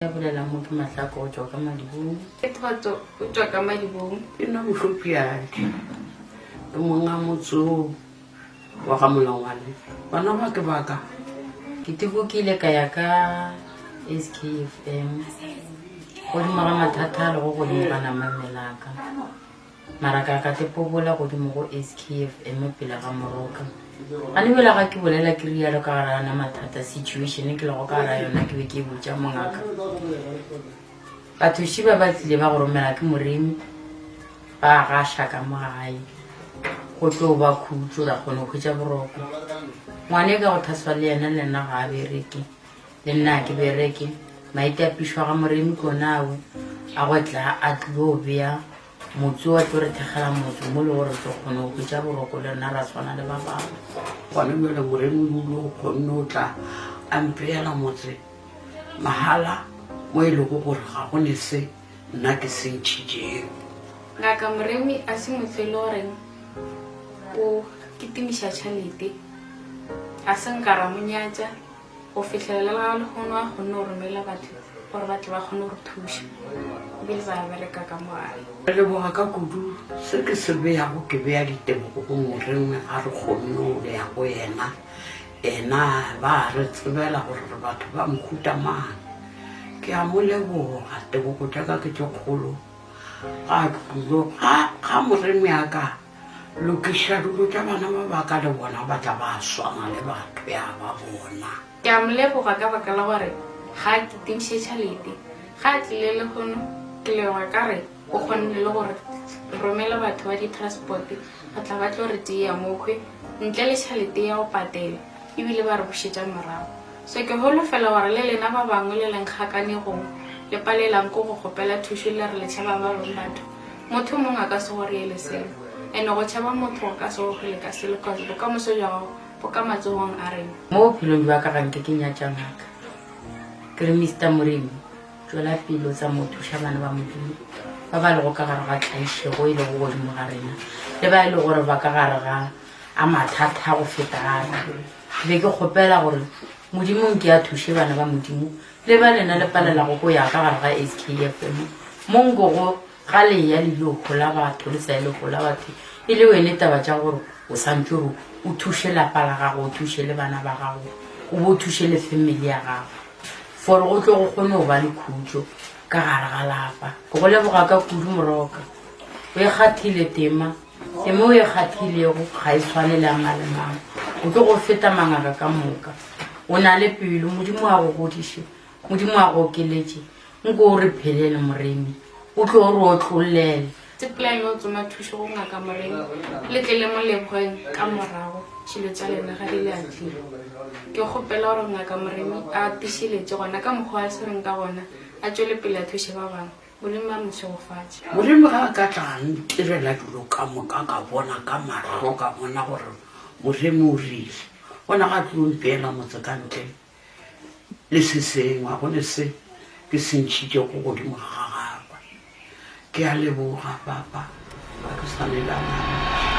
Ya bolela mo ke Mahlako go tšwa ka Madibong. Ke Thotso o tšwa ka Madibong. Ke nna Mohlopjadi, ke monga motse o wa ga Molangwane. Bana ba ke ba ka. Ke tibokile ka ya ka SKFM godimo ga mathata a lego godimo ga nama mmelaka. Mara ka ka tepobola godimo go SKFM pele ga moroka. Gane bjale ga ke bolela ke rialo ka gara ana mathata situation ke lego ka gara yona ke be ke e botša mongaka. Bathoši ba ba tlile ba go romela ke moremi ba gaša ka mo gae go tlo ba khutšo ra kgona go hwetša boroko. Ngwane ka go thaswa le yena le nna ga a bereke. Le nna ga ke bereke. Maitapišo a ga Moremi ke ona awe a go tla a tlilo bea motse wa tlo re thekgela motse mo le gore tlo kgone go hwetša boroko le rena ra tshwana le ba bangwe. Gona bjale Moremi o ile o kgonne o tla a mpeela motse mahala mo e lego gore ga go ne se nna ke se ntšhitšego. Ngaka Moremi a se motho e le goreng o kitimiša tšhalete, a se nka ra mo nyatša. Go fihlela le ga lehono a kgonne go romela batho gore ba tle ba kgone go re thuša ebile ba bereka ka mo gae. Re leboga ka kudu. Se ke se beago ke bea ditebogo go Morengwe ga re kgonne go bea go yena. Ena ba re tsebela gore re batho ba mohuta mang. Ke a mo leboga, tebogo tša ka ke tše kgolo ga tlilo ga ga Moremi a ka Lokiša dilo tša bana ba ba ka le bona ba tla ba swana le batho ya ba bona. Ke a mo leboga ka baka la gore ga a kitimiše tšhalete. Ga a tlile lehono, ke leboga ka re o kgonne le go re romela batho ba di-transport go tla ba tlo re tšea mokhwe ntle le tšhalete ya go patela ebile ba re bušetša morago. So ke holofela gore le lena ba bangwe le leng kgakanegong le palelang ke go kgopela thušo le re le tšhaba ba bangwe batho. Motho mongwe a ka se go reele selo. And go tšhaba motho go ka se go hole ka selo cause bokamoso bja gago bo ka matsogong a rena. Mo bophelong bja ka ga nke ke nyatša ngaka. Ke re Mister Moremi, tšwela pele o tsamaya o thuša bana ba Modimo ba ba lego ka gare ga tlaišego e lego godimo ga rena le ba e le gore ba ka gare ga a mathata go feta a ka. Ke be ke kgopela gore Modimo nke a thuše bana ba Modimo le ba lena le palelago go ya ka gare ga SKFM mo nkogo Ga le eya le ilo hola batho, le sa ye le hola batho, e le wene taba tša gore o santše gore o thuše lapa la gago, o thuše le bana ba gago, o bo o thuše le family ya gago for go tlo go kgone go ba le khutšo ka gare ga lapa. Ke go leboga ka kudu Moroka, o e kgathile tema, tema o e kgathilego ga e tshwane le ya mang le mang, o tlo go feta mangaka ka moka. O na le pelo, Modimo a go godiše, Modimo a go okeletše, Nko o re phelele Moremi, o tlo o re otlollele. Sepelang le tsoma thušo go Ngaka Moremi, le tle le mo lebogeng ka morago tšhilo tša lena ga di le atlile. Ke kgopela gore Ngaka Moremi a tišeletše gona ka mokgwa a swereng ka gona, a tšwele pele a thuše ba bangwe. Modimo a mo šegofatše. Moremi ga a ka tla a ntirela dilo ka moka ka bona ka mahlo ka bona gore Moremi o rile, gona ga a tlo mpeela motse ka ntle le se sengwe, ga go ne se ke se ntšhitšego godimo ga gagwe. Ke a leboga, Papa, ga ke sa ne le a mangwe.